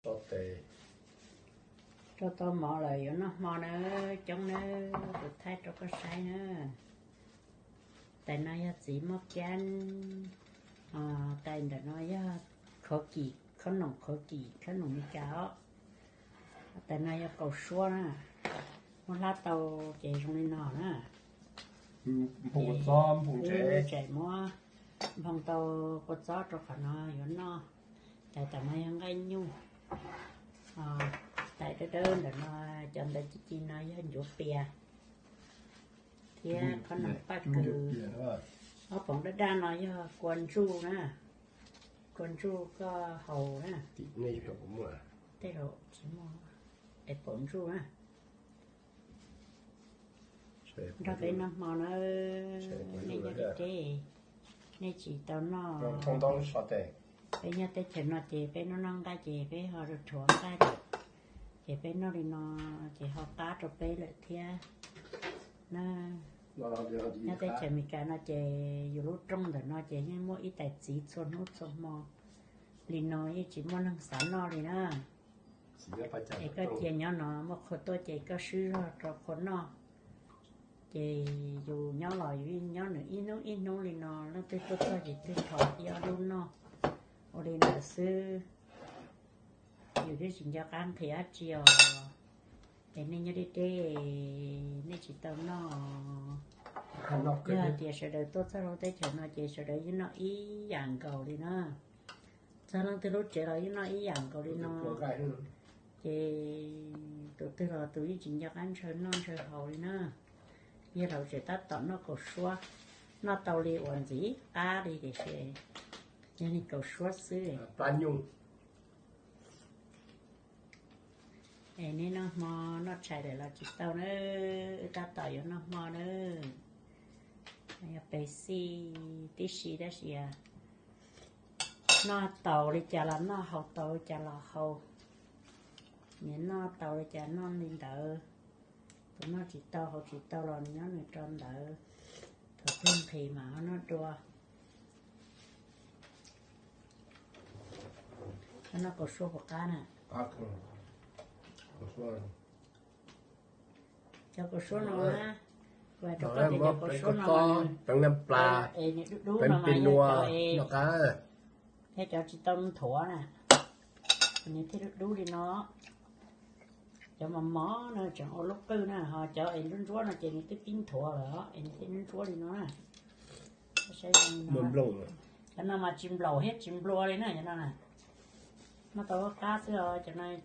Tes, rau tau mov lawm yuav noj hmo na, coob na, kuv thaij rau koj saib na. Tais no yog txiv moj kiab, tais ntawm no yog khov kim, khob noom khov kim, khob noom Meskas os. Tais no yog kaus suab na, muab hlab tau ces zoo li no na. Txaim muab nphoo tau kua txob rau qhov no yuav noj. Tais ntawm no yog nqaij nyuj, tais dawb dawb ntawm no, cov ntawd ci ci no yog ncuav pias thiab khob noom paj kws. Ob poom daj daj no yog kua ntsuj na, kua ntsuj koj haus na. Tej zaum tsis muaj, es poom ntsuj na. Nrog peb noj hmo na, nej nyob deb deb, nej tsis tau noj. Peb nyob teb chaws no ces peb noj noj nqaij ces peb ho rau rhuav nqaij lawm, ces peb noj li no ces ho qab rau peb lawm thiab na. Nyob teb chaws Amelikas no ces yus lub rooj ntawm no ces yeej muaj ib tais txiv txhua hnub txhua hmo li no, yeej tsis muaj neeg xav noj li na. Es koj cia nyob no muaj qhua tuaj ces koj swb zog rau qhua noj. Ces yus nyob los yus yeej nyob nws ib hnub ib hnub li no, leej twg tuaj txog ces twg thov ib ob lub noj, ua li ntawd xwb. Yus twb tsis nco qab nqhis dab tsi os. Es nej nyob deb deb, nej tsis tau noj. Yog hais tias sawv daws tuaj txog lub teb chaws no ces sawv daws yeej noj ib yam nkaus li na. Txog leej twg lub tsev los yeej noj ib yam nkaus li no. Ces tus twg los tus yeej tsis nco qab ntshaw noj ntshaw haus li na. Yog lawv tseem tab tom noj kaus suab, noj tau li uas ntxiv qab li tiam sis yog li kaus suab xwb. Es nej noj hmo noj tshais lawm los tsis tau na, wb tab tom yuav noj hmo na. Yog pes xij tib si tab sis noj taus li cas los noj, haus taus li cas los haus. Nyias noj taus li cas noj li ntawd. Tus noj tsis tau haus tsis tau los nws nyob nws rau ntawd, thaum twg nqhis mas ho noj dua. Koj noj kaus suab puas qab na? Cov kaus suab no, kuv hais rau koj tias cov kaus suab no, es nws dub dub no mas yog cov, yog cov tsis tau nthuav na, nws thiaj dub dub li no. Cov mos mos no tseem ua lub qwj na, ho cov es ntsuab ntsuab no ces nws twb pib nthuav lawm es nws thiaj ntsuab li no na. Cov no mas tsis nplaum thiab tsis nplua li na, cov no na. Noj tau qab xwb os, cov no tuaj